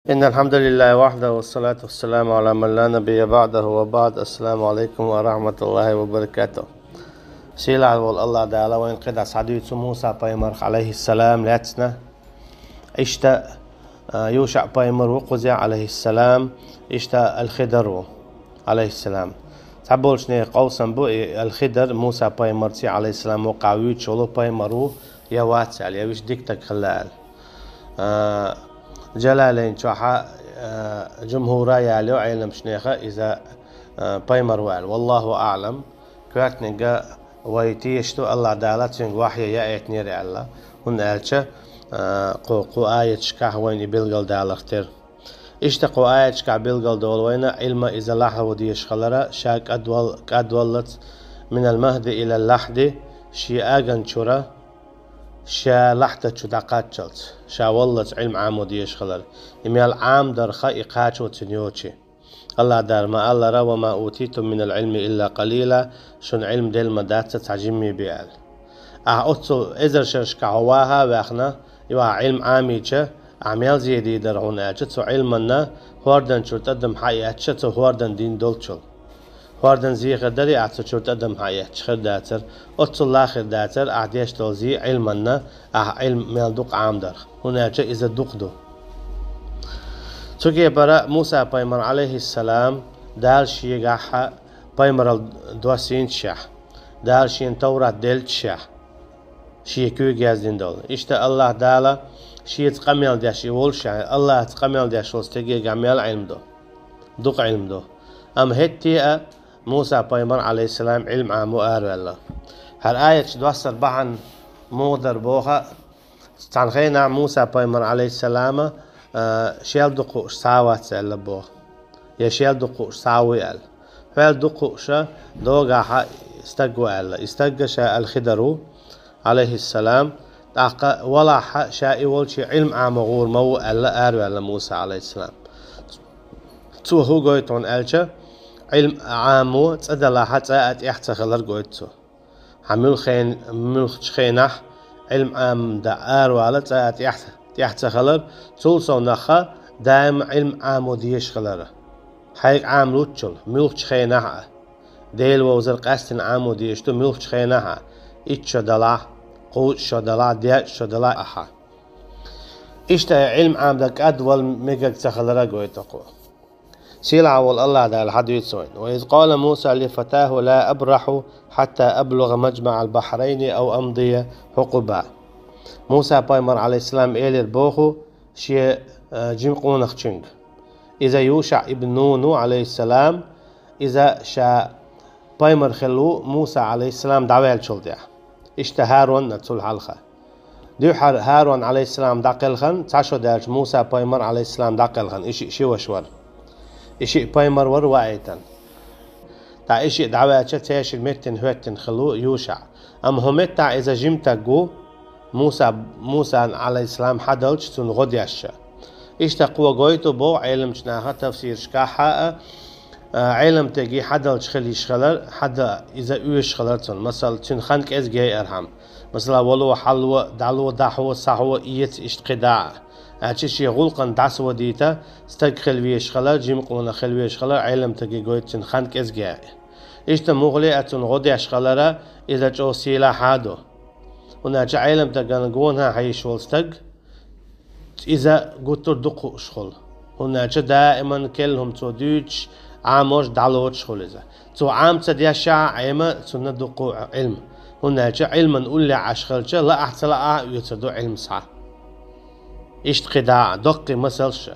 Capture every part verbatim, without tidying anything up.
إن الحمد لله وحده والصلاة والسلام على من لا نبي بعده وبعد. السلام عليكم ورحمة الله وبركاته. Сийлахь волу АллахӀ Дала вайна кхидӀа схьадуьйцу Муса пайхамарх, Ӏалайхиссалам, лаьцна. Иштта, а, ЮшаӀ пайхамар ву кхузахь, Ӏалайхиссалам, иштта Ал-Хидар ву, Ӏалайхиссалам. Цхьаболчу нехан къовсам бу, и Ал-Хидар Муса пайхамарций, Ӏалайхиссалам, вукхахь вуьйцуш волу пайхамар ву, я вац аьлла, я вуьш дика стаг хилла аьлла. А, Джалалайн чохь а, а, жумхӀур а ялайо Ӏеламчу нехан, иза, а, пайхамар ву аьлла. Валлаху аӀлам, коьртаниг вай тешаш ду, АллахӀ Дала цуьнга вахьйе яийтинера аьлла, хӀунда аьлча, а, кху, кху аяташкахь вайна и билгалдаларх тера. Иштта кху аяташкахь билгалдолу вайна Ӏилма иза лахьо дезаш хилар, ша кӀадвал-, кӀадваллалц, минал махьди илал лахьди, шен аган чуьра, ша лахьта чу дӀакхаччалц, ша валлалц Ӏилма Ӏамо дезаш хилар. И мел Ӏамадарх и кхачо цуьнан йоцуш. АллахӀ Дала ма-аллара: «Ва ма утитум минал Ӏилми илла къалила», шуна Ӏилма делла ма дац цхьа жимма бен аьлла. Ахь оццу эзар шерашкахь хьо ваха а ваьхна, и ваха Ӏилма Ӏамийча, ахь мел зеде дара, хӀунда аьлча цу Ӏилманна хӀордан чуьра тӀадам хьаэцча, цу хӀордан дин долчул. ХӀордан зе хир дарий ахь цу чуьра тӀадам хьаэцча, хир дацара. Оццул а хир дацара ахь деш долу зе Ӏилманна, ахь Ӏилма мел дукха Ӏамадарх, хӀунда аьлча иза дукха ду. Цу кепара Муса пайхамар, Ӏалайхиссалам, Дала шегахь пайхамаралла доссийначехь, Дала шена Таврат деллачехь, шен куьйга яздина долу. Иштта АллахӀ Дала шеца къамел деш и волуш, АллахӀаца къамел деш волу стегехь мел Ӏилма ду? Дукха Ӏилма ду. Амма хӀетте а Муса пайхамар, Ӏалайхиссалам, Ӏилма Ӏамо араваьлла. ХӀара аяташ доссар бахьана муха дара боху, цхьана хенахь Муса пайхамар, Ӏалайхиссалама, а, шел дукха хууш цхьа а вац аьлла боху, я шел дукха хууш цхьа а вуй аьлла. Хьел дукха хууш догахь стаг ву аьлла. И стаг ша Ал-Хидар ву, Ӏалайхиссалам, тӀаккха валахь ша и волчу Ӏилма Ӏамо гӀур ма ву аьлла, араваьлла Муса, Ӏалайхиссалам. Цо хӀун гойту хьуна аьлча, Ӏилма Ӏамо цӀа далахь цӀа а тӀехь ца хилар гойту цо. Хьан муьлххен-, муьлххачу хенахь Ӏилма Ӏамдан аравала цӀа а тӀехь, тӀехь ца хилар, цул совнаха даима Ӏилма Ӏамо дезаш хилар. Хьайга Ӏамалуччул, муьлххачу хенахь а. Дела вовзар къаьстина Ӏамо дезаш ду муьлххачу хенахь а, итт шо далахь, кхузткъа шо далахь, дейтта шо далахь ахьа. Иштта Ӏилма Ӏамдан кӀадвала мегар ца хилар гойту кху. Сийлахь волу АллахӀ Дала хьадуьйцу вайна: «Ва из къала Муса ли фатаху ла абраху хьатта аблугӀа маджмаӀал бахьрайни ав амдия хьукъуба». Муса пайхамар, Ӏалайхиссалам, элира боху шен, а, жима къонахчуьнга. Иза ЮшаӀ ибн Нун ву, Ӏалайхиссалам, иза ша пайхамар хилла ву Муса, Ӏалайхиссалам, дӀаваьллачул тӀаьхьа. Иштта ХӀарун а цул хьалха. Дуьххьара ХӀарун, Ӏалайхиссалам, дӀакхелхина, цхьа шо даьлча Муса пайхамар, Ӏалайхиссалам, дӀакхелхина, и шиъ ши ваша вара. И шиъ пайхамар вара ваийтина. ТӀаккха и шиъ дӀаваьлча, цаьршинна меттана хӀоьттина хилла ву ЮшаӀ. Амма хӀун меттахь иза жима стаг ву, Муса, Мусан, Ӏалайхиссалам, хьадалча цунна гӀо деш ша. Иштта кхо гойту боху Ӏеламчу наха тафсирашкахь а, а, Ӏеламстаге хьадалча хила йиш хилар, хьада иза оьшуш хилар цунна. Масала, цуьнан хан кӀезиг яйархьама. Масала, вало, хьало, дӀало, дӀахьо, схьахьо, эца, иштта кхидӀа а. Аьлча шен гӀуллакхана дӀасавадийта стаг хила везаш хилар, жима къонах хила везаш хилар Ӏеламстаге гойту цуьнан хан кӀезиг яйа. Иштта муххале а цунна гӀо деш хилар, иза чӀогӀа сийлахь а ду. ХӀунда аьлча Ӏеламстагана гонахьа хьийзаш волу стаг, иза гуттар а дукха хууш хуьлу. ХӀунда аьлча даиман керла хӀума цо дуьйцуш, Ӏамош, дӀалоцуш хуьлу иза. Цо Ӏама ца дешшехь а, Ӏема цунна дукха хуу Ӏилма. ХӀунда аьлча Ӏилман уллехь Ӏаш хилча, лаахь а, ца лаахь а оьцур ду Ӏилма схьа. Иштта кхидӀа а, доккхий масалш.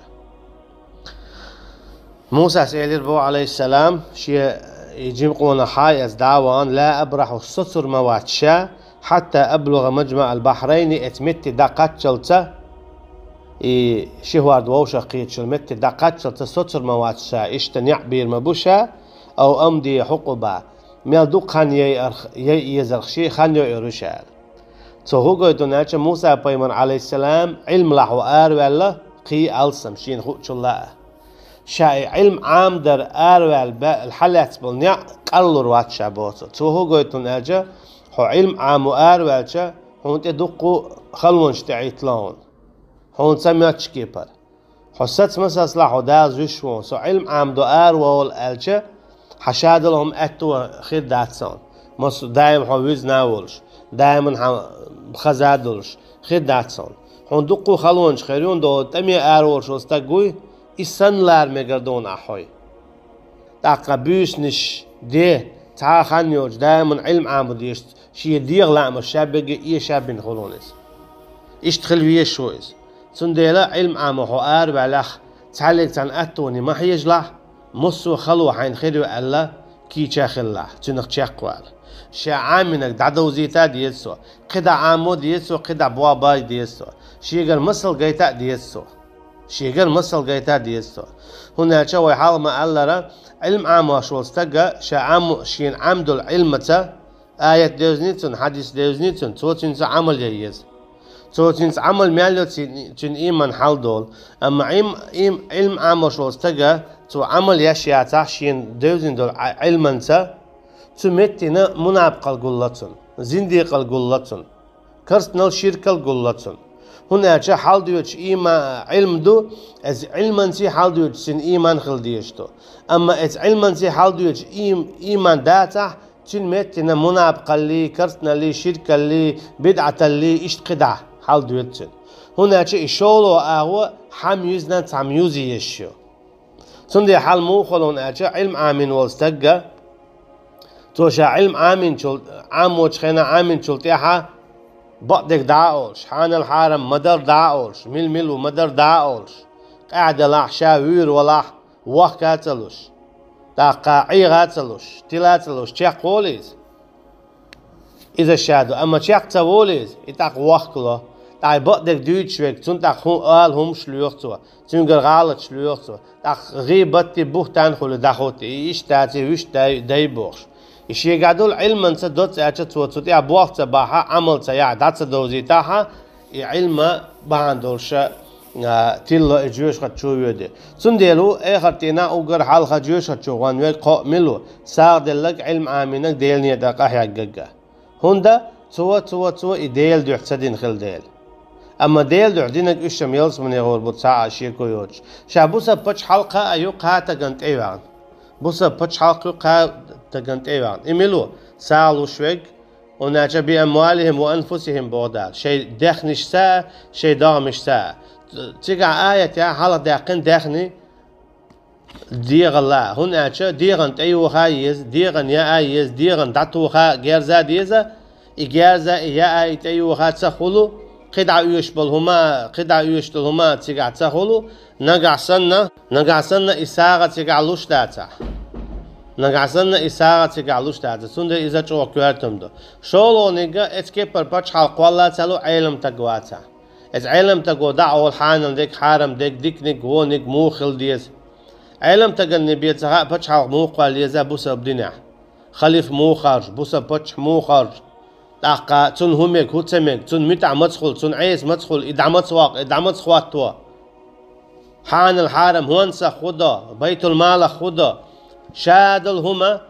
Мусас элира боху, Ӏалайхиссалам, шен и жима къонах хьа а эцна дӀа а вахана: «Ла абраху», соцур ма вац ша, «хьатта аблугӀа маджмаӀал бахьрайни», эца метте дӀакхаччалца, и ши хӀордан вовшах кхетачу метте дӀакхаччалца соцур ма вац ша, иштта неӀ бийр ма бу ша, «ав амдия хьукъуба», мел дукха хан яйарх-, яй езарх шен хан йойур ю ша аьлла. Цо хӀун гойту аьлча, Муса пайхамар, Ӏалайхиссалам, Ӏилма лахьо араваьлла, кхин а алсам, шена хуучул а. Ша и Ӏилма Ӏамадар араваьлла баьлла хьалаьцна болу неӀ къарлур вац ша боху цо. Цо хӀун гойту аьлча, хьо Ӏилма Ӏамо араваьлча, хьуна тӀе дуккха халонаш тӀеӀиттало хьуна. Хьуна ца моьттучу кепара. Хьо саца ма сацалахь, хьо Дала зуьйш ву, со Ӏилма Ӏамадо араволу аьлча, хьан шадолу хӀума аьтто хир дац хьуна. Массо даим хьо визна а волуш, даиман хьан хаза а долуш, хир дац хьуна. Хьуна дуккха а халонаш хир ю, хьуна долу тӀаме араволуш волу стаг вуй, и санна лара мегар ду хьуна ахь хьой. ТӀаккха буьйсанаш де, цхьа а хан йоцуш, даиман Ӏилма Ӏамадо дезаш, шен дегӀан лаамаш шаберриге эша бина хуьлу хьуна иза. Иштта хила везаш ву иза. Цундела Ӏилма Ӏамо хьо араваьллехь, цхьаьллиг цхьана аттоне ма хьежалахь, массо а хало хьайна хир ю аьлла, кийча хилалахь, цуьнах чекхвала. Ша Ӏамийнарг дӀадовзийта а деза со, кхидӀа Ӏамо а деза со, кхидӀа бохьа бай деза со, шегара масал гайта а деза со. Шегара масал гайта а деза со. ХӀунда аьлча вай хьалха ма-аллара, Ӏилма Ӏамош волу стага ша Ӏамо, шена Ӏамдолу Ӏилмаца, аят девзний цунна, хьадис девзний цунна, цо цуьнца Ӏамал ян еза. Цо цуьнца Ӏамал мел йо, цуьнан, цуьнан ийман хьалдолу. Амма Ӏим-, Ӏим-, Ӏилма Ӏамош волу стага цо Ӏамал еш яцахь шена девзина долу Ӏа-, Ӏилманца, цу меттина мунапкъал гулла цунна, зиндикъал гулла цунна. Карстанал, ширкал гулла цунна. ХӀунда аьлча хьалдоьдуш ийма-, Ӏилма ду, эцу Ӏилманций хьалдоьдуш цуьнан ийман хила дезаш ду. Амма эцу Ӏилманций хьалдоьдуш ийм-, ийман дацахь, цуьнан меттина мунапкъаллий, карстаналлий, ширкаллий, бидӀаталлий, иштта кхидӀа хьалдоьду цуьнан. ХӀунда аьлча и шолгӀа агӀо хьама юьзна цхьамма юза езаш ю. Цундела хьал муха хуьлу аьлча, Ӏилма Ӏамийна волу стагга, цо ша Ӏилма Ӏамийначул, Ӏамочу хенахь Ӏамийначул тӀаьхьа бакъдерг дӀа а олуш, хьанал-хьарам ма-дарра дӀа а олуш, мила-мила ву ма-дарра дӀа а олуш, къаьхьа делахь, ша вуьйр валахь, вохка а ца луш, тӀаккха ӀегӀа а ца луш, тила а ца луш, чекхволу иза. Иза ша ду, амма чекх ца волу иза, и тӀаккха вохкало. ТӀаккха и бакъдерг дуьйцуш верг, цунна тӀаккха хӀу-, ала хӀумаш лоьху цо, цуьнгара гӀалаташ лоьху цо. ТӀаккха гӀийбатти, бухӀтан хуьлу дӀахӀотти, и иштта дац, и вуьшта дай, дай бохуш. И шегахь долу Ӏилманца доцца аьлча, цо цу тӀехь болх ца бахь, Ӏамал ца яхь, дӀа ца довзийтахь, и Ӏилма бахьана долуша, а, тилла и жоьжахати чу воьду. Цундела ву, эхарт дийнахь уггар хьалха жоьжахати чу гӀон верг кхоъ мила ву, сагӀа делларг, Ӏилма Ӏамийнарг, Делан некъа тӀе къахьегнарг. ХӀунда? Цо, цо, цо и Делан дуьхьа ца дина хила дела. Амма Делан дуьхьа динарг уьш-м ялсамане гӀур бу, цхьа а шеко йоцуш. Ша бусалба пачхьалкх а ю кхаа тагана тӀе а ваьхна. Бусалба пачхьалкх ю кхаа тагана тӀе а ваьхна. И мила ву? СагӀа луш верг, хӀунда аьлча «би амвалихим ва анфусихим» боху Дала. Шайн даьхнашца а, шайн догӀмашца а. Цигахь аят яхь хьалха даьккхина даьхни дегӀан ла. ХӀунда аьлча дегӀан тӀе йоха а еза, дегӀан яа а еза, дегӀан дӀатоха а, герза а деза, и герза, и яа, и тӀе йоха а ца хуьлу, кхидӀа оьшуш болу хӀума, кхидӀа оьшуш долу хӀума цигахь ца хуьлу, нагахь санна, нагахь санна и сагӀа цигахь луш дацахь. Нагахь санна и сагӀа цигахь луш дацахь. Цундела иза чӀогӀа коьрта хӀума ду. ШолгӀаниг, эцу кепара пачхьалкх кхолла ца лу, Ӏелам таг вацахь. Эцу Ӏелам таго дӀа а олу хьанал дерг, хьарам дерг, диканиг, вониг муха хила деза. Ӏелам таганна бен ца хаьа пачхьалкх муха кхолла еза бусалба динехь. Халиф муха харжа, бусалба паччахь муха харжа. ТӀаккха цунна хӀун мега, хӀун ца мега, цунна муьтӀахь маца хуьлу, цунна Ӏеса маца хуьлу, и дӀа маца ваккха, и дӀа маца хӀоттаво. Хьанал-хьарам хӀонсах хӀун до, байтул-малах хӀун до. Ша долу хӀума,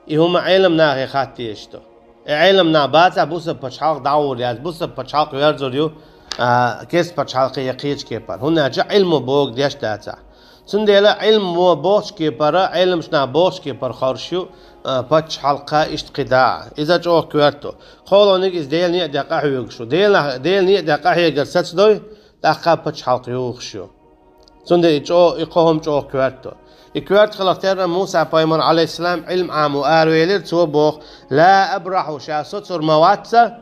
и хӀума Ӏелам нахе хатта дезаш ду. И Ӏелам нах бацахь бусалба пачхьалкх дӀагӀур яц, бусалба пачхьалкх верзур ю, а, керста пачхьалкхе я кхечу кепара. ХӀунда аьлча Ӏилмо богу деш дацахь. Цундела Ӏилмо бохучу кепара, Ӏеламаш нах бохучу кепара хоржуш ю, а, пачхьалкха иштта кхидӀа а. Иза чӀогӀа коьрта ду. КхолгӀаниг иза Делан некъа тӀе къахьоьгуш ю. Делан, Делан некъа тӀе къахьегар сацадой, тӀаккха пачхьалкх юхуш ю. Цундела и чӀо-, и кхо хӀума чӀогӀа коьрта ду. И коьрта хиларх терра Муса-пайхамар, Ӏалайхиссалам, Ӏилма Ӏамо аравелира, цо боху: «Ла абрахьу», ша соцур ма вац ца,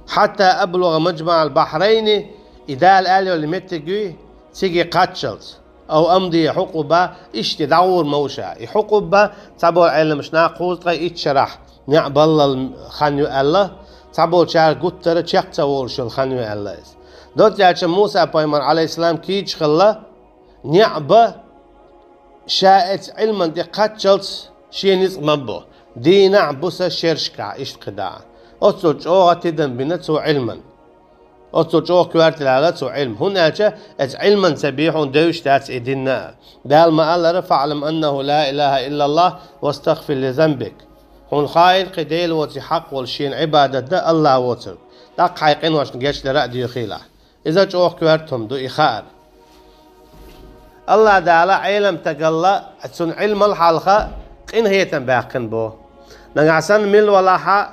«хьатта аблугӀа маджмаӀал бахьрайни», и Дала аьлла йолу меттиг юй, цига кхаччалц. «Ав амдия хьукъуба», иштта дӀагӀур ма ву ша. И хьукъуба цхьаболу Ӏеламаш нах кхузткъе итт шарахь неӀ баллал хан ю аьлла, цхьаболчара гуттара чекх ца волуш йолу хан ю аьлла иза. Доцца аьлча Муса-пайхамар, Ӏалайхиссалам, кийча хилла, неӀ бан ша эцу Ӏилман тӀе кхаччалц шен ницкъ ма бо. Дийнахь, буса, шерашкахь, иштта кхидӀа а. Оццул чӀогӀа тидам бина цо Ӏилман. Оццул чӀогӀа коьрталаьлла цо Ӏилма. ХӀунда аьлча эцу Ӏилман ца бен хьуна девзаш дац и дин а. Дала ма-аллара: «ФаӀлам аннаху ла илахӀа иллаллахӀ вастагъфир ли занбик». Хьуна хаийла кхин Дела воций хьакъ волуш шена Ӏибадат дан АллахӀ воцург. ТӀаккха хьайн къиношна гечдар а доьхийла. Иза чӀогӀа коьрта хӀума ду и хаар. АллахӀ Дала Ӏелам тагал а, цун Ӏилмал хьалха къинхетам баьккхина бу. Нагахь санна мила валахь а,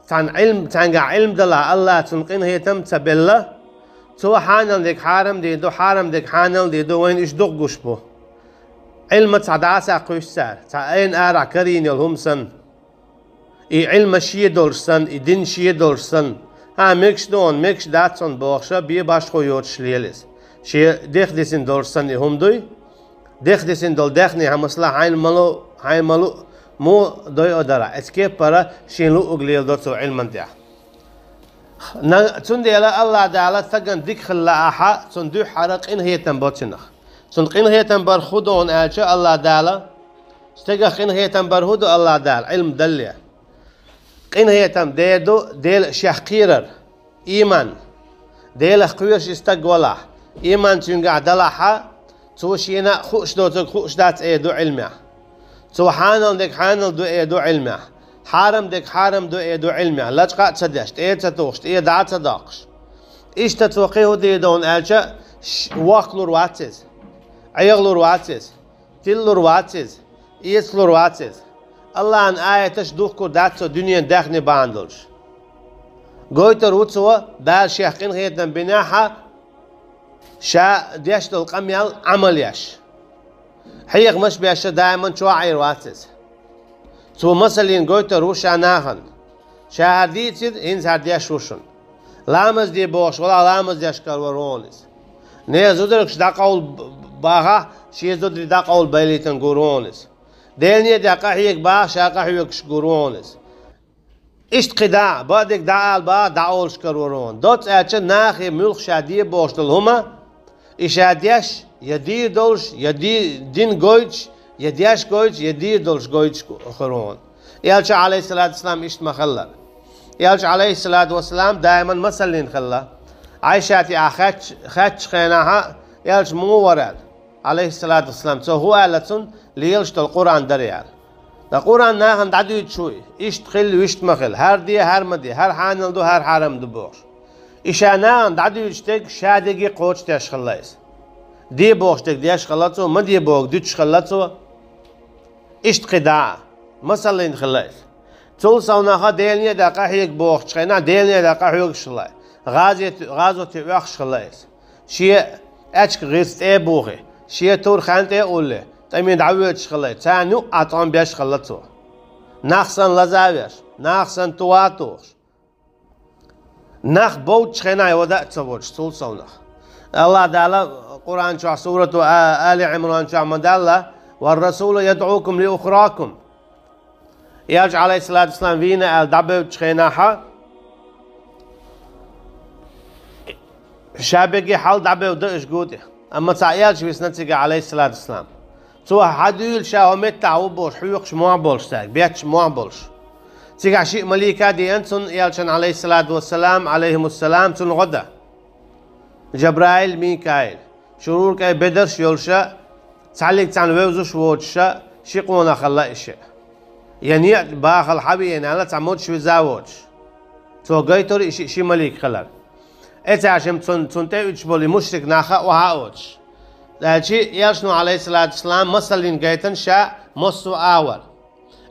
цхьан Ӏилм-, цхьаьнгахь Ӏилм далахь а, АллахӀа цунна къинхетам ца белла, цо хьанал дерг хьарам дийр ду, хьарам дерг хьанал дийр ду, вайна уьш дукха гуш бу. Ӏилма цхьа дӀасакхуьйсу цара, цхьа айна арахь карийна йолу хӀума санна. И Ӏилма шен долуш санна, и дин шен долуш санна, хьан мегаш ду хьуна, мегаш дац хьуна бохуш а, бен башхо йоцуш лела иза. Шен дех дисина долуш санна и хӀума дуй, дех дисина долу даьхни хьан масала хьайна ма лу, хьайна ма лу, муха дойъа дара, эцу кеппара шен луъург леладо цо Ӏилман тӀехь. На-, цундела АллахӀ Дала стагана дика хила лаахь а, цунна дуьххьара къинхетам бо цунах. Цунна къинхетам бар хӀун ду хьуна аьлча, АллахӀ Дала, стегах къинхетам бар хӀун ду АллахӀ Дала, Ӏилма далле. Къинхетам дер ду Дела шех кхерар, ийман. Делах кхоьруш и стаг валахь, ийман цуьнгахь далахь а, цо шена а хууш доцург хууш дац эр ду Ӏилмехь. Цо хьанал дерг хьанал ду эр ду Ӏилмехь. Хьарам дерг хьарам ду эр ду Ӏилмехь. Лачкъа а ца деш, тӀе а ца тухуш, тӀе дӀа а ца доккхуш. Иштта цо кхин хӀун дийр ду хьуна аьлча, ш-, вохкалур вац иза, Ӏехалур вац иза, тиллур вац иза, эцалур вац иза. АллахӀан аяташ духкур дац цо дуьненан даьхни бахьана долуш. Гойтур ву цо, Дала шех къинхетам бинехь а, ша деш долу къамел Ӏамал еш. Хьехамаш беш а даиман чохь Ӏийр вац иза. Цо масаллина гойтур ву ша нахана. Ша хӀара дийцира, хӀинца хӀара деш ву шуна. Ламаз де бохуш валахь, ламаз деш карор ву хьуна иза. Нехан зударгаш дӀакъовла б-, б-, бахахь, шен зударий дӀакъовла бевлийтина гур ву хьуна иза. Делан некъа тӀехь къахьега бахахь, ша къахьоьгуш гур ву хьуна иза. Иштта кхин дӀа а, бакъдерг дӀаала бахахь, дӀаолуш карор ву хьуна. Доцца аьлча, нахе муьлхха ша де бохуш долу хӀума, и ша деш, я дийр долуш, я ди-, дин гойтуш, я деш гойтуш, я дийр долуш гойтуш хир ву хьуна. Элча, Ӏалайхиссалату вассалам, иштта ма хиллара. Элча, Ӏалайхиссалату вассалам, даиман масаллина хилла. Ӏайшатига хаьттачу, хаьттачу хенахь, Элча муха вара аьлла, Ӏалайхиссалату вассалам, цо хӀун аьлла цунна, лелаш долу Къуръан дара аьлла. Ткъа Къуръан нахана дӀадуьйцуш ву и, иштта хила, вуьшта ма хила, хӀара де, хӀара ма де, хӀара хьанал ду, хӀара хьарам ду бохуш. И ша нахана дӀадуьйцуш дерг ша дерриге кхочушдеш хилла иза. Де бохуш дерг деш хилла цо, ма де бохург дуьтуш хилла цо. Иштта кхин дӀа а, масаллина хилла иза. Цул совнаха Делан некъа тӀехь къахьега бохучу хенахь, Делан некъа тӀехь къахьоьгуш хилла, гӀазот-, гӀазоте оьхуш хилла иза. Шен аьчка гӀирс тӀе а бухий, шен тур хенна тӀе а уллий, тӀаме дӀавоьдуш хилла, царна юкъахь тӀом беш хилла цо. Нах санна лаза а веш, нах санна туха а тухуш. Нах бовччу хенахь йода а ца воцуш, цул совнаха. АллахӀ Дала Къуръан чохь сурату А-, Али Ӏимран чохь ма-далла: «Вар-расулу ядӀукум ли ухракум». Элча, Ӏалайхиссалату вассалам, вийна аьлла дӀабевдачу хенахьа, ша бегий хьал дӀабевдда уьш гу тӀе. Амма цхьа элча висна цига, Ӏалайхиссалату вассалам. Цо хьадуьйла ша хӀокху меттехь ву бохуш, хьоькхуш мохь болуш цаьрга, бетташ мохь болуш. Цигахь шиъ малика а деана цунна, элчан, Ӏалайхиссалату вассалам, Ӏалайхимуссалам, цунна гӀо дан. Жабраил, Микаил. Шура кӀайн бедарш йолуша, цхьаьллиг цхьаьна вевзаш воцуша, ши къонах хилла и шиъ. Я некъа бахала хьан веана аьлла, цхьа модаш виза а воцуш. Цо гайтура и шиъ ши малик хилар. Эцаьшим цун, цун тӀе уьдуш болу и мушрик нах а охьа а оцуш. Аьлчи, элчано, Ӏалайхиссалату вассалам, масаллин гайтина ша массо а агӀор.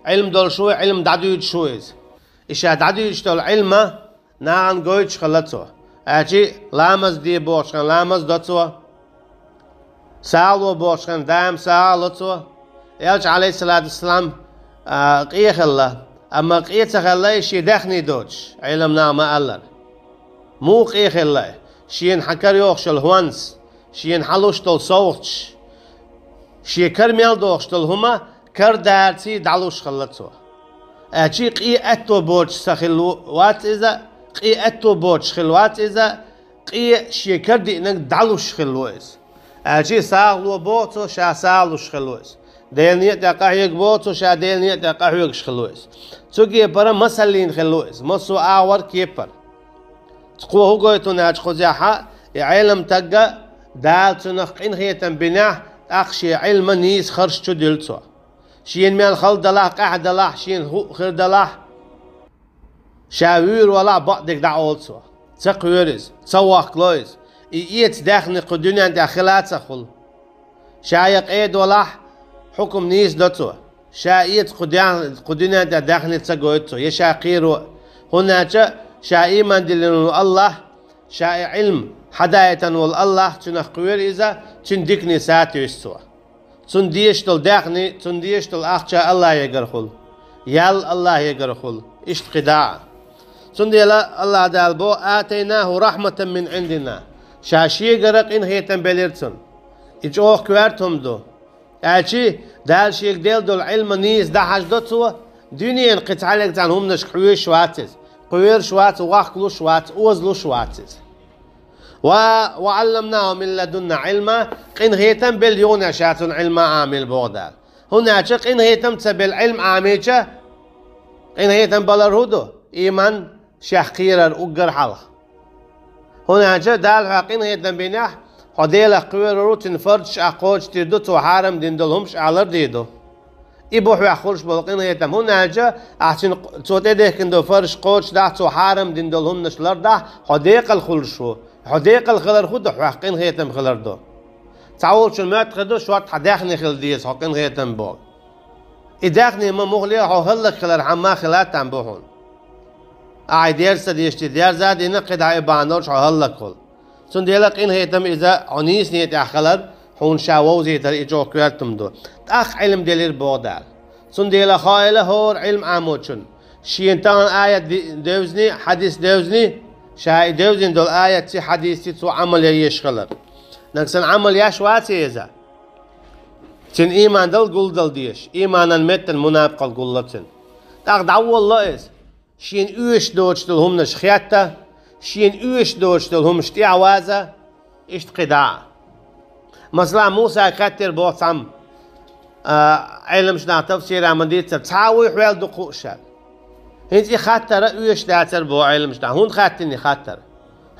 Ӏилма долуш ву, Ӏилма дӀадуьйцуш ву иза. И ша дӀадуьйцуш долу Ӏилма нахана гойтуш хилла цо. Аьлчи, ламаз де бохучу хенахь ламаз до цо. СагӀа ло бохучу хенахь даим сагӀа а ло цо. Элча, Ӏалайхиссалату вассалам, а, къе хилла. Амма къе ца хилла и шен даьхни доцуш, Ӏеламнаха ма-аллара. Муха къе хилла и? Шена хьан кара йохуш йолу хӀонс, шена хьан луш долу совгӀаташ, шен кара мел дохуш долу хӀума кара дарций дӀалуш хилла цо. Аьлчи, къе аьтто боцуш ца хилла вац иза, къе аьтто боцуш хилла вац иза, къе шен кара диънарг дӀалуш хилла ву иза. Аьлчи, сагӀа ло боху цо, ша сагӀа луш хилла ву иза. Делан некъа тӀехь къахьега боху цо, ша Делан некъа тӀехь къахьоьгуш хилла ву иза. Цу кепара масаллин хилла ву иза, массо а агӀор кепара. Кхо хӀу гойту аьлча кхузехьа, и Ӏелам тагга Дала цунах къинхетам бинехь, тӀаккха шен Ӏилма нийса харш чу дуьллу цо. Шена мел хала далахь, къаьхьа далахь, шена хӀуъа хир далахь, ша вуьйр валахь, бакъдерг дӀаолу цо. Ца кхоьру иза, ца вахкало иза. И эца даьхни кху дуьнен тӀехь хила а ца хуьлу. Ша я къеда валахь, хьукам нийса до цо. Ша эца кху дя-, кху дуьнен тӀа даьхни ца гойту цо, я ша кхеро. ХӀунда аьлча ша ийман диллина волу АллахӀ, ша и Ӏилма хьадаийтина волу АллахӀ, цуьнах кхоьру иза, цуьнан дикане сатуьйсу цо. Цунна дезаш долу даьхни, цунна дезаш долу ахча АллахӀегара хуьлу. Ял АллахӀегара хуьлу. Иштта кхидӀа а. Цундела АллахӀ Дала боху: «АтайнахӀу рахьматан мин Ӏиндина». Ша Шегара къинхетам белира цунна. И чӀогӀа коьрта хӀума ду. Аьлчи, Дала Шега делла долу Ӏилма нийса дӀахьаждо цо, дуьненан кхин цхьаьнниг цхьана хӀуманашка хьоьжуш вац иза, кхоьруш вац, вахкалуш вац, озалуш вац иза. «Ва, ва Ӏалламнаху мин ладунна Ӏилма», къинхетам белла юха ша цунна Ӏилма Ӏамийла боху Дала. ХӀунда аьлча къинхетам ца белла Ӏилма Ӏамийча, къинхетам балар хӀун ду? Ийман шех кхерар уггар хьалха. ХӀунда аьлча Дала хьоьга къинхетам бинехь, хьо Делах кхоьрур ву, цуьнан фарзаш ахь кхочушдийр ду, цо хьарам дина долу хӀумаш ахь лардийр ду. И бу хьоьх хуьлуш болу къинхетам, хӀунда аьлча ахь цуьнан, цо тӀедехкина долу фарзаш кхочушдахь, цо хьарам дина долу хӀуманаш лардахь, хьо декъала хуьлуш ву. Хьо декъала хилар хӀун ду, хьоьх къинхетам хилар ду. Цхьаволчун моьтту хир ду, шорта хьан даьхни хила деза, хьо къинхетам боху. И даьхни ма муххале хьо хӀаллакьхилар хьан ма хила там бу хьуна. Ахь и дерза ца дезаш, и дерза а дина, кхидӀа и бахьана долуш хьо хӀаллакьхула. Цундела къинхетам иза хьо нийсане тӀехь хилар, хьуна ша вовзийтар и чӀогӀа коьртам ду. ТӀаккха Ӏилма делира боху Дала. Цундела хаийла хӀора Ӏилма Ӏамочунна, шена тахана аят ди-, девзний, хьадис девзний, ша и девзина долу аятций, хьадисций цо Ӏамал ян езаш хилар. Нагахь санна Ӏамал еш ваций иза? Цуьнан ийман дала гулдала дезаш, ийманан меттана мунапикъалла гулло цуьнан. ТӀаккха дӀаволло иза. Шена оьшуш доцуш долу хӀуманаш хетта, шена оьшуш доцуш долу хӀуманаш тӀехь ваза, иштта кхидӀа а. Масала, Мусага хаьттира боху цхьамма, а, Ӏеламчу наха тафсира ма дийццара, цхьа а вуй хьоьл дукха хууш аьлла. ХӀинца и хаттар а оьшуш дацара боху Ӏеламчу наха. ХӀунда хаьттина и хаттар?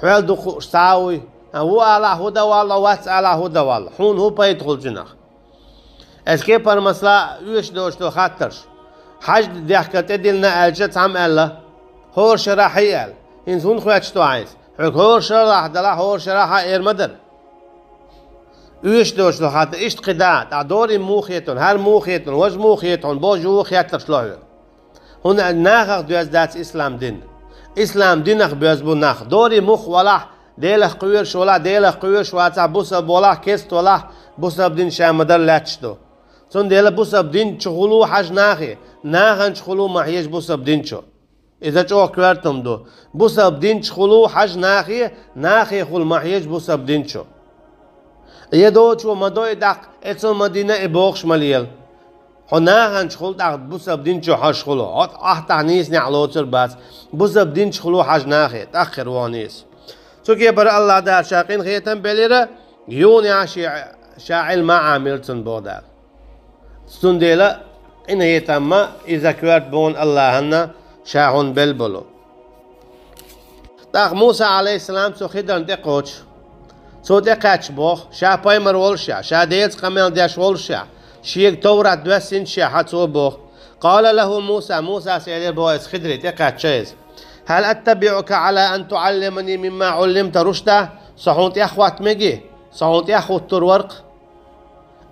Хьоьл дукха хууш цхьа а вуй? А, ву алахь, хӀун дан валло, вац алахь, хӀун дан валло? Хьуна хӀун пайда хуьлу цуьнах? Эс кепара масала оьшуш доцуш долу хаттарш. Хьаж дехкар тӀедиллина аьлча, цхьамма аьлла: «ХӀора шарахь хьий», – аьлла. ХӀинца хӀунда хоьттуш ду хьайса? Хьоьга хӀора шарахь далахь, хӀора шарахь а эр ма дара. Оьшуш доцуш долу хаттар иштта кхидӀа а, тӀаккха дори муха хетта хьуна, хӀара муха хетта хьуна, важа муха хетта хьуна, божа вуха хеттарш ло хьоьга. ХӀунда аьлча нахах доьзна дац ислам дин. Ислам динах боьзна бу нах. Дори муха валахь, Делах кхоьруш валахь, Делах кхоьруш вацахь, бусалба валахь, керста валахь, бусалба дин ша ма-дарра лаьтташ ду. Цундела бусалба дин чу хуьлу хьажа нахе, нахана чу хуьлу ма хьежа бусалба дин чу. Иза чӀогӀа коьртам ду. Бусалба дин чу хуьлу хьажа нахе, нахе хуьлу ма хьежа бусалба дин чу. Я доцо ма дой даккха, эцо ма дина и бохуш ма лела. Хьо нахана чу хуьлу, тӀаккха бусалба дин чу хьожуш хуьлу. Хьо ахь тӀаккха нийсанехь лоцур бац. Бусалба дин чу хуьлу хьажа нахе, тӀаккха хир ву хьо нийса. Цу кепара АллахӀ Дала ша къинхетам белира, юха а ша, ша Ӏилма Ӏамийра цунна боху Дала. Цундела къинхетамма иза коьрта бу хьуна АллахӀана ша хьуна белла болу. ТӀаккха Муса, Ӏалайхиссалам, цу Хидарна тӀекхочу. Цо тӀекхаьчча боху, ша пайхамар волушехь, ша Делаца къамел деш волушехь, шега Товрат доьссинчехь а цо боху. Къала лахӀу Муса, Мусас элира боху, эс Хидаре тӀекхаьчча иза: «ХӀал аттабиӀука Ӏала ан туӀаллимани мимма Ӏуллимта рушда?» Со хьуна тӀехӀотта мегий? Со хьуна тӀехӀуттур вара-кх.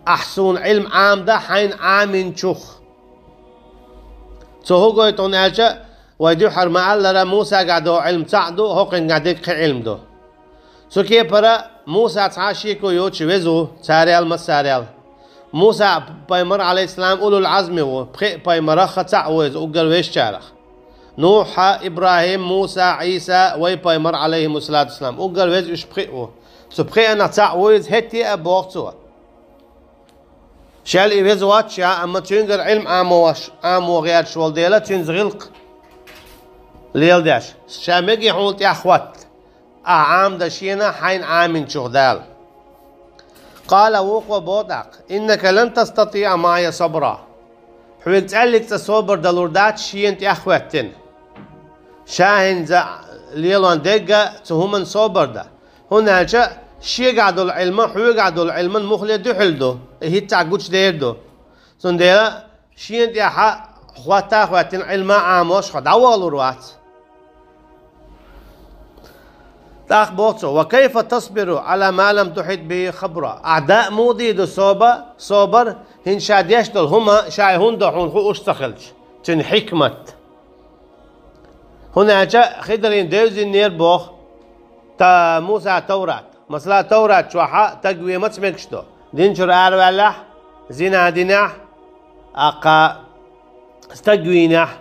Ахь суна Ӏилма Ӏамаде хьайна Ӏаминчух. Цо хӀун гойту хьуна аьлча, вай дуьххьара ма-аллара, Мусагахь долу Ӏилма цхьаъ ду, хӀокхуьнгахь дерг кхин Ӏилма ду. Цу кепара Муса цхьа а шеко йоцуш веза ву, царел массарел. Муса пайхамар, Ӏалайхиссалам, улул Ӏазми ву, пхеа пайхамарах цхьаъ ву иза уггар везачарах. Нухь, ИбрахӀим, Муса, Ӏийса, вай пайхамар, Ӏалайхимуссалату вассалам, уггар веза уьш пхеа ву. Цу пхеанах цхьаъ ву иза, хӀетте а боху цо. Шел и веза воццушехь, амма цуьнгара Ӏилма Ӏамош, Ӏамо гӀерташ волу Дела цуьнца гӀиллакх леладеш. Ша мегий хьуна тӀехӀотта, ахь Ӏамаде шена хьайна Ӏаминчух Дала? Къала, вукхо боху тӀаккха: «Иннака лан тастатиӀа маӀия сабра». Хьоьга цӀаьллиг цкъа собар далур дац шена тӀехӀоьттина. Ша хӀинца лелон дерг а цу хӀуманна собар дан. ХӀунда аьлча шегахь долу Ӏилма хьоьгахь долу Ӏилман муххале дуьхьал ду, и хӀинццехь гучудер ду. Цундела шена тӀехьа хӀотта а хӀоьттина Ӏилма Ӏамош хьо дӀавалур вац. ТӀаккха боху цо: «Ва кайфа тасбиру Ӏала ма лам тухьит бихи хабра?» Ахь даа муха дийр ду собар, собар, хӀинца ша деш долу хӀума, ша и хӀунда хьуна хууш ца хилча, цуьнан хьикмат. ХӀунда аьлча Хидарийн девзинера боху та Муса Таврат. Масала, Таврат чохь а таг вен маца мегаш ду? Дин чуьра араваьллехь, зина динехь, аккха стаг вийнехь.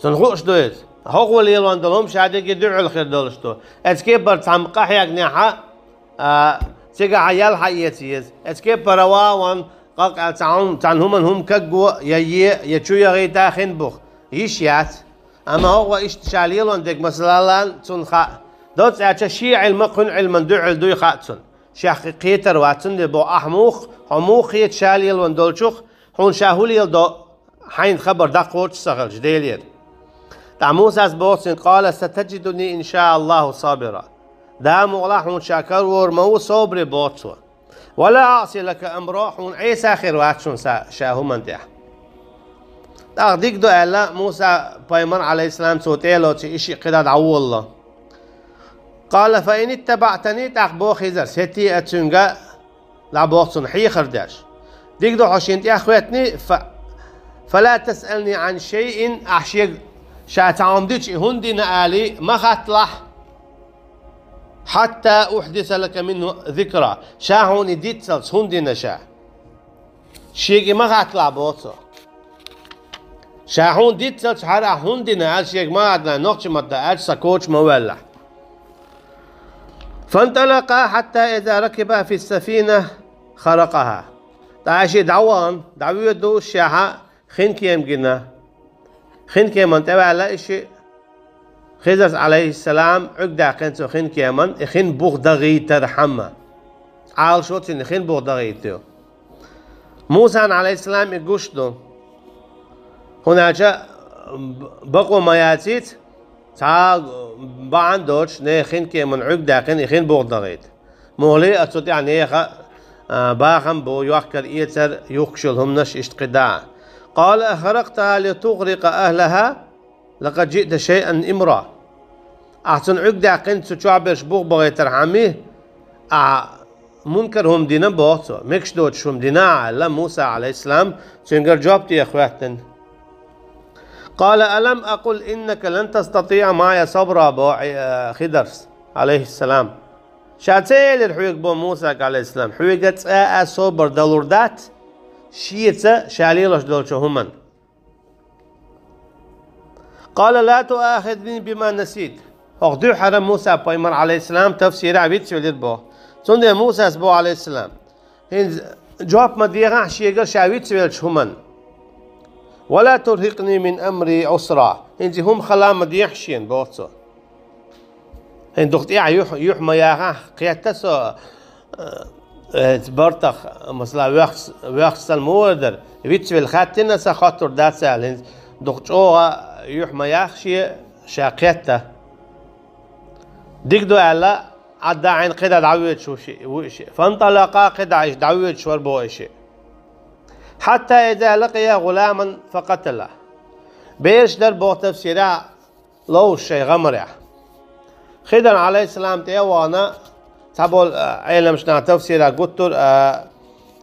Цунна хууш ду иза. ХӀокхо лелон долу хӀума ша дерриге дуьхьал хир долуш ду. Эцу кепара цхьамма къахьегнехь а, а, цигахь а ял хьаэца еза. Эцу кепара ван, къакъ аьлла цхьа хӀума, цхьана хӀуманна хӀума кагго, я е, я чу яхийта хин бух. Йиш яц. Амма хӀокхо иштта ша лелон дерг масалалла цунна хаьа. Доцца аьлча шен Ӏилма кхуьнан Ӏилман дуьхьал дуй хаьа цунна. Шех кхетар вац цунна, бо ахь мух, хьо мух кхета ша лелон долчух, хьуна ша хӀун леладо, хьайна хабар дӀакхочуш ца хилча Делера. ТӀаккха Мусас боху цуьнга: «Къала сатаджидуни ин ша Аллаху сабира». Да мукъалахь хьуна ша карор ма ву собаре, боху цо. «Ва ла аъси лака амра», хьуна Ӏеса хир вац шуна ша, ша хӀуманна тӀехь. ТӀаккха дика ду аьлла, Муса пайхамар, алейхиссалам, цо тӀе а лоций, и шиъ кхидӀа дӀаволало. «Къала фа ин иттабаътани», тӀаккха боху Хизарс, хӀетте а цуьнга, дӀа боху цунна хьехар деш. Дика ду хьо шена тӀехь хӀоьттиний, фа-, «фала тасъални ан шайин», ахь шега ша цхьа хӀума дича и хӀунда дина алий, ма хатталахь, «хьатта ухдиса лака минху зикра», ша хьуна и диццалц хӀунда дина ша. Шега и ма хатталахь, боху цо. Ша хьуна диццалц хӀара ахь хӀунда дина аьлла шега ма хатталахь, нохчийн маттахь аьлча сан коча ма ваьллахь. «Фанталакъа хьатта иза ракиба фи сафина харакъаха». ТӀаккха и шиъ дӀавахана, дӀавоьду шехьа, хинкема гина. Хинкеман тӀеваьлла и шиъ. Хизарс, алейхиссалам, Ӏуьрг даьккхина цу хинкеман, и хин бух дагӀийтархьама. Ӏалашо цуьнан хин бух дагӀийта ю. Мусан, алейхиссалам, и гуш ду. ХӀунда аьлча бакъо ма яцийца, цхьа бахьана доцуш, нехан хинкеман Ӏуьрг даьккхина, и хин бух дагӀийта. Мухле а цу тӀехь нехан, а, бахам бу, йохкар-эцар, юхкуш йолу хӀуманаш, иштта кхидӀа. «Къала ахаракътаха литугърикъа ахлаха, лакъад жиъта шайъан имра». Ахь цунна Ӏуьрг даьккхина, цу чохь берш бух багӀийтархьама, ахь мункар хӀума дина, боху цо, мегаш доцуш хӀума дина ахь аьлла, Муса, алейхиссалам, цуьнгара жоп деха хӀоьттина. «Къала алам акъул иннака лан тастатиъа маъия сабра», боху, э, Хидарс, алейхиссалам. Ша ца элира хьоьга, боху Мусага, алейхиссалам, хьоьга цкъа а собар далур дац, шеца ша лелош долчу хӀуманна. «Къала ла туахизни бима насит». ХӀокху дуьххьара Муса пайхамар, алейхиссалам, тафсирехь вицвелира боху. Цундела Мусас боху, алейхиссалам: «ХӀинца жоп ма дехахь шегара ша вицвеллачу хӀуманна. Ва ла турхикъни мин амри усра». ХӀинца и хӀума хала ма дехахь шена, боху цо. ХӀинца дукха тӀехь юьхь, юьхь ма яхахь, кхетта со, э, э, бартах, масала, вехс-, вехсал ма вара дара, вицвелла хаьттина сан, хоттур дац аьлла, хӀинца дукха чӀогӀа юьхь ма яхахь шен, ша кхетта. Дика ду аьлла, Ӏадда Ӏайн кхидӀа дӀавоьдуш ву ши-, ву и шиъ. «Фанталакъа», кхидӀа иштта дӀавоьдуш вара боху и шиъ. «Хьатта иза лакъия гӀуламан факъатала». Бераш дара, боху тафсирехь, ловзуш шайн гӀамарехь. Хидар, алейхиссалам, тӀе а вахана, цхьаболу, а, Ӏеламчу наха тафсирехь гуттар а,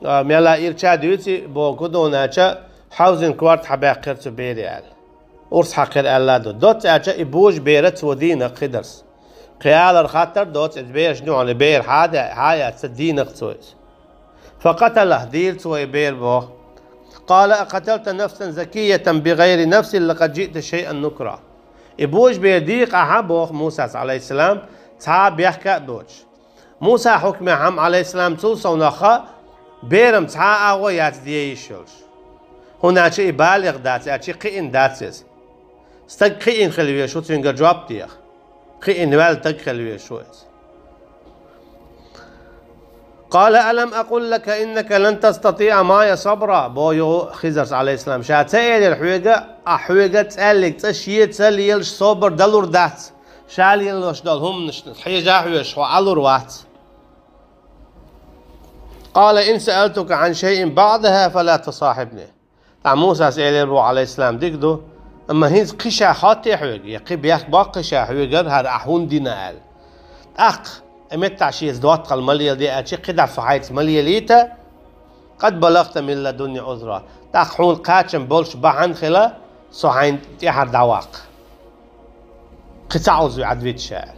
а, мелла ирча а дуьйцу, боху, кхидӀа аьлча, хьовзин корта хьабаьккхира цу бере аьлла. Урс хьаькхира аьлла ду. Доцца аьлча, и божа бер а цо дийна Хидарс. Кхин алар хаттар доцу, иза бераш дуьхьал, и бер хьа а де-, хьа а эцна, дийна цо иза. «Факъаталах», дийра цо и бер, боху. «Къала акъаталта нафсан закиятан бигайри нафсин лакъад жиъта шайъан нукра». И божа бер дийкъа ахьа, боху Мусас, алейхиссалам, цхьа а бехк а доцуш. Муса хьукмехь-м, алейхиссалам, цул совнаха берам цхьа а агӀо яц де йиш йолуш. ХӀунда аьлча и балигӀ дац, аьлча кхиъна дац иза. Стаг кхиъна хила везаш ву цуьнгара жоп деха. Кхиъна ваьлла стаг хила везаш ву иза. «Къала алам акъул лака иннака лан тастатиъа маъия сабра», боху юха Хизарс, алейхиссалам. Ша ца элира хьоьга, ахь хьоьга цӀаьллиг цӀа шеца лелаш собар далур дац. Ша лелош долу хӀуманашна хьежа а хьоьжуш, хьо Ӏалур вац. «Къала ин саалтука ан шайин баъдаха фала тусахибни». Ткъа Мусас элира боху, алейхиссалам, дика ду, амма хӀинца кхин ша хоттий хьоьга, я кхин бехк боккхий ша хьоьгара, хӀара ахь хӀунда дина аьлла. ТӀаккха, э, меттахь шеца доттагӀалла ма леладе аьлча, кхидӀа со хьайца ма лелийта, قد بلغت من لدني عذرا. ТӀаккха хьуна кхачам болуш бахьана хила, со хьайна тӀаьхьара дӀаваккха. Кхин цхьа Ӏузур Ӏадвита ша аьлла.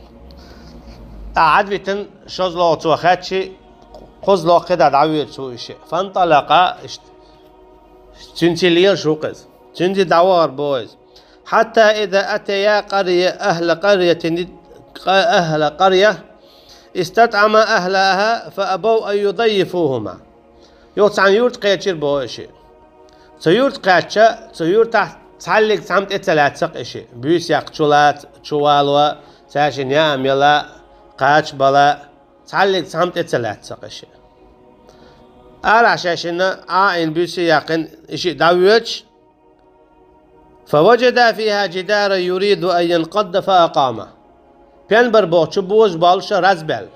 ТӀаккха Ӏадвитина шозлагӀа цо хаьттича, кхозлагӀа кхидӀа дӀавоьду цо и шиъ. فانطلقا, иштта цуьнца лелаш ву-кх иза. Цуьнца дӀавахар боху иза. حتى إذا أتيا قرية أهل قرية أهل قرية استطعما أهلها فأبوا أن يضيفوهما. Юха цхьана юрта кхечира боху и шиъ. Цу юрта кхаьчча, цу юьртахь цхьаллиг цхьамма тӀе ца лаьцна-кх и шиъ. Буьйса яккха чу лаца, чу вало, цаьршинна яа мела, кхача бала, цхьаллиг цхьамма тӀе ца лаьцна-кх и шиъ. Арахь шаьшшинна Ӏа а йина, буьйса а яьккхина, и шиъ дӀавоьдуш, فوجدا فيها جدارا يريد أن ينقض فأقامه. Пен бара боху, чу божа боллуш, раз баьлла.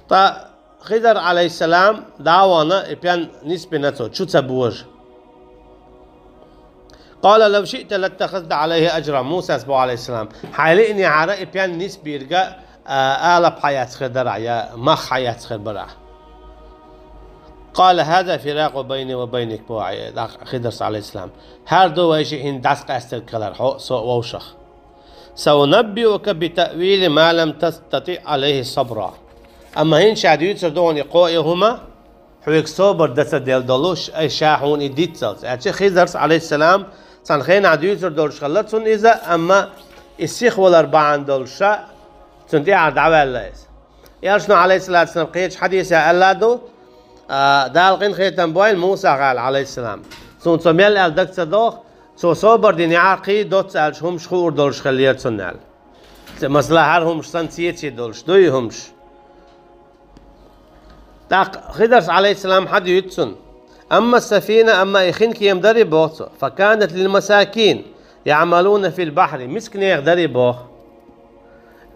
Ткъа Хидар, Ӏалайхиссалам, дӀа а вахана, и пен нисбина цо, чу ца божа. قال لو شئت لاتخذت عليه أجرا. Мусас боху, Ӏалайхиссалам, хьайна лиънехьара, и пен нисбийриг, а, алап хьаэцна хир дара ахь, я мах хьаэцна хир бара ахь. قال هذا فراق بيني وبينك, боху Хидарс, Ӏалайхиссалам. ХӀара ду вай шиъ хӀинца дӀасакъаьстарг хилар, хьо а, со а вовшах. سأنبئك بتأويل ما لم تستطع عليه صبرا. Амма хӀинца ша дуьйцур ду хьуна и кхо а хӀума, хьоьга собар дан ца делла долуш, ай ша хьуна и диццалц. Аьлча Хидарс, Ӏалайхиссалам, цхьана хенахь дуьйцур долуш хилла цунна иза, амма и сиха валар бахьана долуш ша цунна тӀаьхьара дӀаваьлла иза. Элчано, Ӏалайхиссалату вассалам, кхечу хьадисехь аьлла ду, а, Дала къинхетам бойла Мусах аьлла, Ӏалайхиссалам. Цунна цо мел аьлла дага ца догӀу, цо собар динехьара кхин а доцца аьллачу хӀумаш хуур долуш хиллера цунна аьлла. Ц-, масала, хӀара хӀумаш санна цеций долуш, дуй хӀумаш. ТӀаккха Хидарс, Ӏалайхиссалам, хьадуьйцу цунна. أما السفينة, амма и хинкема дарий боху цо, فكانت للمساكين يعملون في البحر, мисканех дарий боху.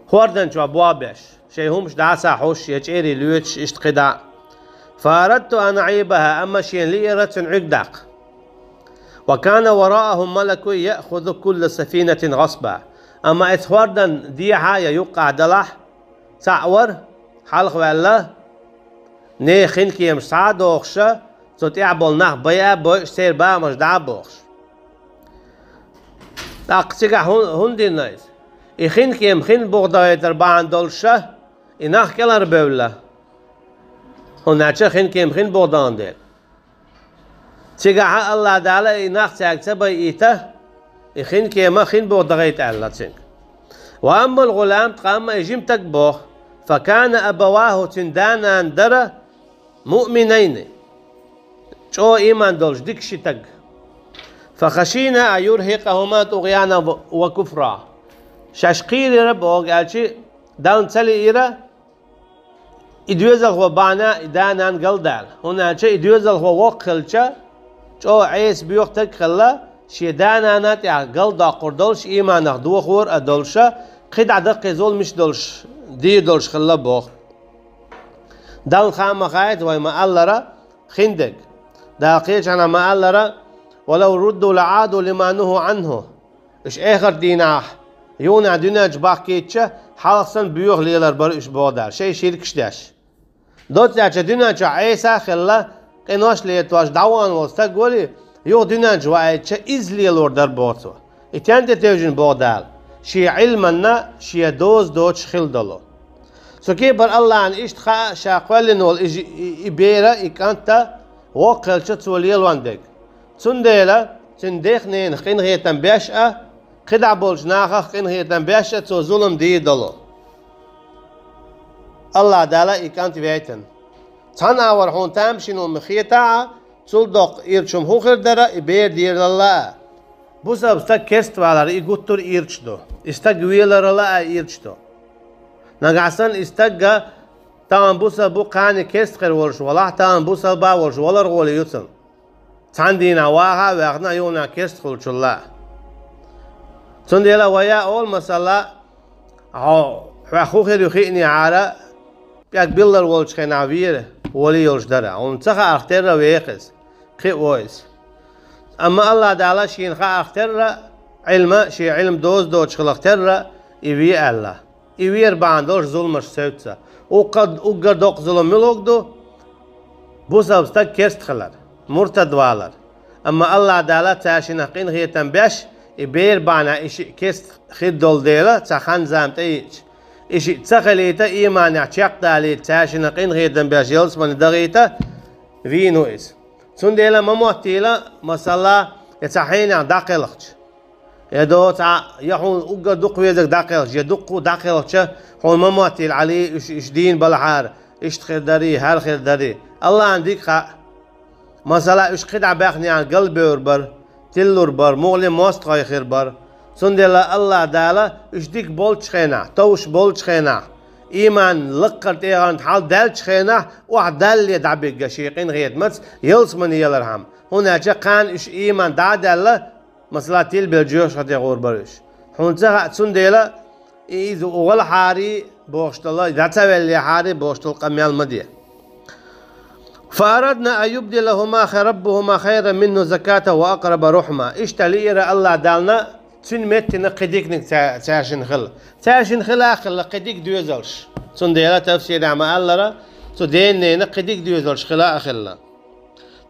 ХӀордан чохь болх беш, шайн хӀумаш дӀасахьуш, я чӀерий лоьцуш, иштта кхидӀа. فأردت أن أعيبها, амма шена лиира цуьнан Ӏуьрг даккха. وكان وراءهم ملك يأخذ كل سفينة غصبا. Амма оцу хӀордан дехьа я юккъехь делахь, цхьаъ вара, хьалхаваьлла, нехан хинкемаш схьа а дохуш, цу тӀехь болу нах байа а бойуш, церан бахамаш дӀа а бохуш. ТӀаккха цигахь хӀун, хӀунда дина иза? И хинкема хин буха дахийтар бахьана долуш, и нах кӀелхьарбевлла. ХӀунда аьлча хинкема хин буха дахана дела. Цигахь АллахӀ Дала и нах цаьрга ца байийта, и хинкема хин буха дахийта аьлла цуьнга. وأما الغلام, ткъа амма и жима стаг боху, فكان أبواه, цуьнан да-нана дара, مؤمنين, чӀогӀа ийман долуш дика ши стаг. فخشينا أن يرهقهما طغيانا وكفرا. Шаьш кхийрира боху, аьлча, Далла ца лиира, и доьзалхо бахьана и да-нана галдала. ХӀунда аьлча и доьзалхо воккха хилча, чӀогӀа Ӏеса боьха стаг а хилла, шен да-нана тӀехь галдоккхур долуш, ийманах дохор а долуша, кхидӀа даккхий зуламаш долуш, дийр долуш хилла боху. Далла хаа ма хаийта вай ма-аллара хиндерг. Дала кхечахьна ма-аллара: ولو ردوا لعادوا لما نهوا عنه. Уьш эхарт дийнахь, юханехь дуьнен чу бахкийтича, хьалха санна боьха лелар бара уьш боху Дала, шайн ширкаш деш. Доцца аьлча дуьнен чохь Ӏеса а хилла, къинош летош дӀавахана волу стаг валий, юха дуьнен чу ваийтича, иза лелор дара боху цо. И стенна тӀе тевжина боху Дала? Шен Ӏилманна, шен доза доцуш хилла долу. Цу кепара АллахӀна иштта хаьа ша кхоьллина волу и жи-, и, и бер а, и кӀант а воккха хилча цо лелон дерг. Цундела цуьнан дех-ненах къинхетам беш а, кхидӀа болчу нахах къинхетам беш а цо зулам дийр долу. АллахӀ Дала и кӀант вейтина. Цхьана агӀор хьуна тамашийна хӀума хетахь а, цул доккха ирча хӀума хӀун хир дара и бер дералла а. Бусалба стаг керста валар и гуттар а ирча ду. И стаг веларалла а ирча ду. Нагахь санна и стагга тахана бусалба ву, кхана керста хир волуш валахь, тахана бусалба волуш валар гӀоле ю цунна. Цхьана дийнахь ваха а ваьхна, юханехь керста хуьлучулла а. Цундела вай а олу масала, хьо, хьоьх хӀун хир ю хиънехьара, пӀелг биллар волчу хенахь вера, волий йолуш дара. Хьуна ца хаарх терра веха иза, кхио иза. Амма АллахӀ Дала шена хаарх терра, Ӏилма, шен Ӏилма доза доцуш хиларх терра, и ве аьлла. И вер бахьана долуш зуламаш севцца. Уккха-, уггар доккха зулам муьлхарг ду? Бусалба стаг керста хилар, муртад валар. Амма Аллах Дала цаьрга шиннах къинхетам беш, и бер бахьана и шиъ керста хир долу дела, цхьа хан-зама тӀееъча, и шиъ ца хилийта, ийманехь чекхдалийта, цаьрга шиннах къинхетам беш, ялсамане дахийта, вийна ву иза. Цундела ма моттийла, масала, я цхьа хьенех дӀакхелхча, я до цхьа, я хьуна уггар дукха везарг дӀакхелхча, я дуккха а дӀакхелхча, хьуна ма моттийла, Ӏали, уьш, уьш дийна балахьара, иштта хир дарий, хӀара хир дарий. Аллахьна дика хаьа. Масала, уьш кхидӀа баьхнехь галбевр бара, тиллур бара, мугӀаллин мостагӀий хир бара. Цундела Аллах Дала уьш дика болчу хенахь, товш болчу хенахь, ийман лаккхара тӀегӀанна хьалдаьллачу хенахь, охьа далле дӀабигга шен къинхетамца, ялсамане ялархьама. ХӀунда аьлча кхана уьш ийман дӀа а даьлла, масала, тилбелла жоьжахате гӀур бара уьш. Хьуна ца хаьа, цундела и иза ву гӀалахьарий бохуш долу, дӀа ца веллехьарий бохуш долу къамел ма де. فأردنا أن يبدلهما خ-، ربهما خيرا منه زكاة وأقرب رحما. Иштта лиира Аллах Далла, цуьнан меттана кхин диканиг ца-, цаьршинна хила. Цаьршинна хила а хилла кхин дика доьзалш. Цундела тафсирехь ма-аллара, цу ден-ненан кхин дика доьзалш хила а хилла.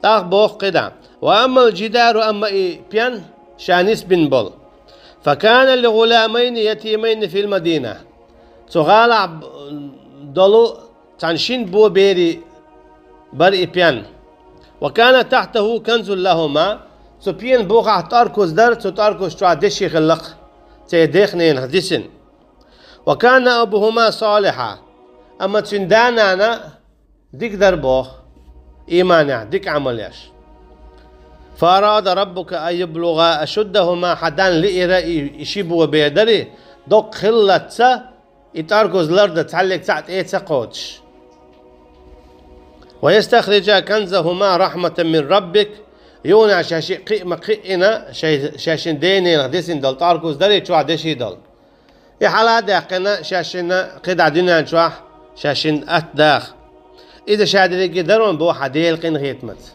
ТӀаккха боху кхидӀа: وأما الجدار, амма и пен, ша нисбина болу. فكان لغلامين يتيمين في المدينة. Цу гӀалахь б-, долу цхьана шина бо берийн бара и пен. وكان تحته كنز لهما. Цу пенан бухахь тӀоркуз дара, цу тӀоркуз чохь деши хилла-кх, церан дех-ненах дисина. وكان أبوهما صالحا. Амма цуьнан да-нана дика дара боху, ийманехь дика Ӏамал еш. فأراد ربك أن يبلغا أشدهما, хьан Дала лиира и, и ши бо бер дарий, доккха хиллалц и тӀоркуз лардан, цхьаьллиг цхьаъ тӀе а ца кхочуш. ويستخرجا كنزهما رحمة من ربك, юха а шаьш шиъ кхиъ ма кхиъна, шай-, шаьшшинна ден-ненах дисина долу тӀоркуз дарий чохь деши долу. И хьала а даьккхина, шаьшшинна кхидӀа дуьнен чохь шаьшшинна атта даха. Иза ша дерриге дара хьуна боху хьан Делан къинхетамца.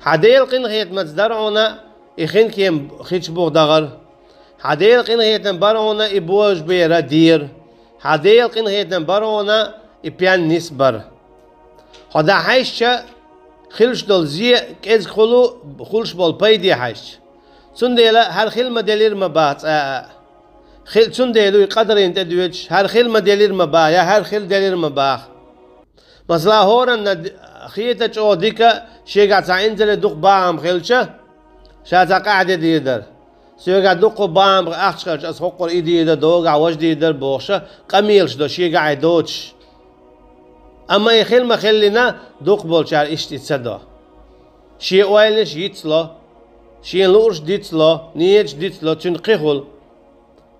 Хьан Делан къинхетамца дара хьуна и хинкема хи чу буха дахар. Хьан Делан къинхетам бара хьуна и божабера дера. Хьан Делан къинхетам бара хьуна и пен нисбар. Хьо дӀахьаьжча, хилуш долу зе а кӀезиг хуьлу, хуьлуш болу пайде хьаьжча. Цундела хӀара хила ма-делира ма баха цкъа а. Хи-, цундела и къадарийн тӀе доьдуш, хӀара хила ма-делира ма баха, я хӀара хила делира ма баха. Масала, хӀоранна д-, хета чӀогӀа дика, шегахь цхьа инзаре дукха бахам хилча, ша цхьа къахьде дийр дара. Соьгахь дуккха бахам ахча хилча, аса хӀокхура и дийр дара, догахь важа дийр дара бохуша, къамелаш до шегахь и доцуш. Амма и хила ма-хиллина, дукхахболчара иштта и ца до. Шен ойланаш йицло, шена луурш дицло, нийяташ дицло, цуьнан кхин хуьлу.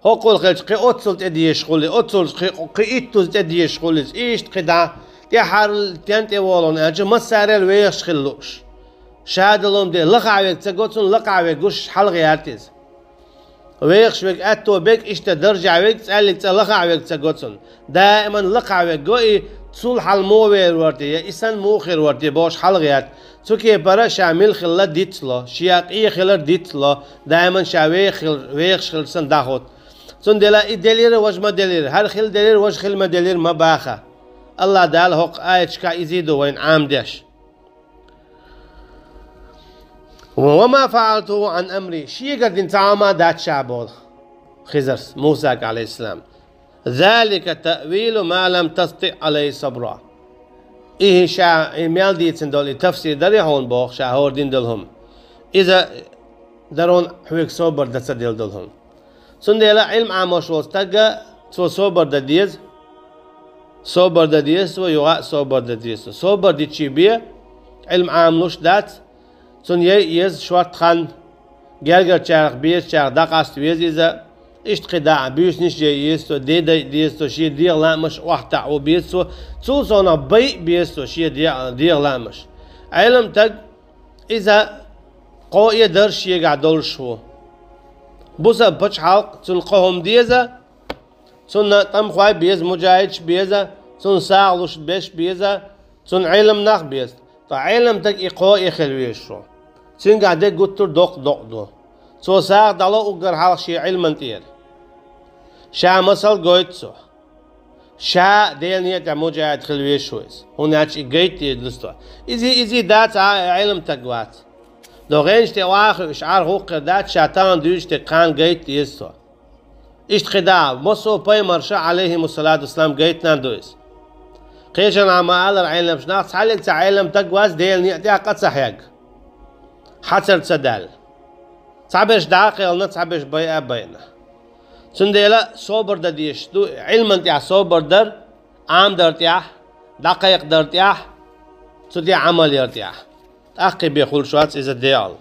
ХӀокхул хилча кхин оццул тӀе дезаш хуьлу, оццул кхин, кхин иттуза тӀе дезаш хуьлу иза, иштта кхидӀа, тӀаьххьара стенна тӀе волу хьуна аьлча, массарел вехаш хила лууш. Ша долу хӀума де, лахахь верг ца го цунна, лакхахь верг гуш хьалха гӀерта иза. Вехаш верг, аьтто берг, иштта даржехь верг, цкъа а лахахь верг ца го цунна. Даиман лакхахь верг го и, цул хьал муха вер вара те, я и санна муха хир вара те бохуш хьалха гӀерта. Цу кепара ша мила хилла дицло, шен къе хилар дицло, даиман ша веха хил-, вехаш хилча санна дӀахӀутту. Цундела и делира, важа ма-делира, хӀара хила делира, важа хила ма-делира ма баха. Аллах Дала хӀокху аяташкахь изий ду вайна Ӏама деш. وما فعلته عن أمري, шегара дина цхьа хӀума дац ша боху Хизарс Мусага, عليه السلام. ذلك تأويل ما لم تسطع عليه صبرا. И ша, и мел дийцина долу и тафсир дарий хьуна боху, ша хӀора дина долу хӀума. Иза дара хьоьга собар дан ца делла долу хӀума. Цундела Ӏилма Ӏамош волу стага цо собар дан деза, собар дан деза цо, юха а собар дан деза цо. Собар дичи бен, Ӏилма Ӏамалуш дац, цунна яй а еза шортта хан, гергарчарах, безачарах дӀакъаста веза иза, иштта кхидӀа а буьйсанаш яй а еза цо, де дай а деза цо, шен дегӀан лаамаш охьатаӀо беза цо, цул совнах бай а беза цо шен де-, дегӀан лаамаш. Ӏелам таг иза кхоэ дарж шегахь долуш ву. Бусалба пачхьалкх цунна кхо хӀума деза, цунна тӀамхой беза, муджахӀидаш беза, цунна сагӀа луш берш беза, цунна Ӏелам нах беза. Ткъа Ӏелам таг и кхоэ хила везаш ву. Цуьнгахь дерг гуттар а доккха докъ ду. Цо сагӀа дӀало уггар хьалха шен Ӏилман тӀера. Ша масал гойту цо. Ша Делан некъа тӀехь муджахӀид хила везаш ву иза. ХӀунда аьлча и гайта деза цо. Иза, иза дац, а, Ӏилма таг вац. ДогӀенаш тӀе ваха уьш Ӏар гӀуллакх дац, ша тахана дуьйцуш дерг кхана гайта деза цо. Иштта кхидӀа, массо а пайхамарша, Ӏалайхиму салату вассалам, гайтина ду иза. Кхечанхьа ма-аллара Ӏеламнаха, цхьаллиг цхьа Ӏилма таг вац Делан некъа тӀехь къа ца хьегна. Хьацар ца даьлла. Цхьаберш дӀа а кхелхина, цхьаберш байа а байина. Цундела собар дан дезаш ду, Ӏилман тӀехь собар дар, Ӏамадар тӀехь, дӀакхайкхадар тӀехь, цу тӀехь Ӏамал яр тӀехь. ТӀаккха бен хуьлуш вац иза дегӀал.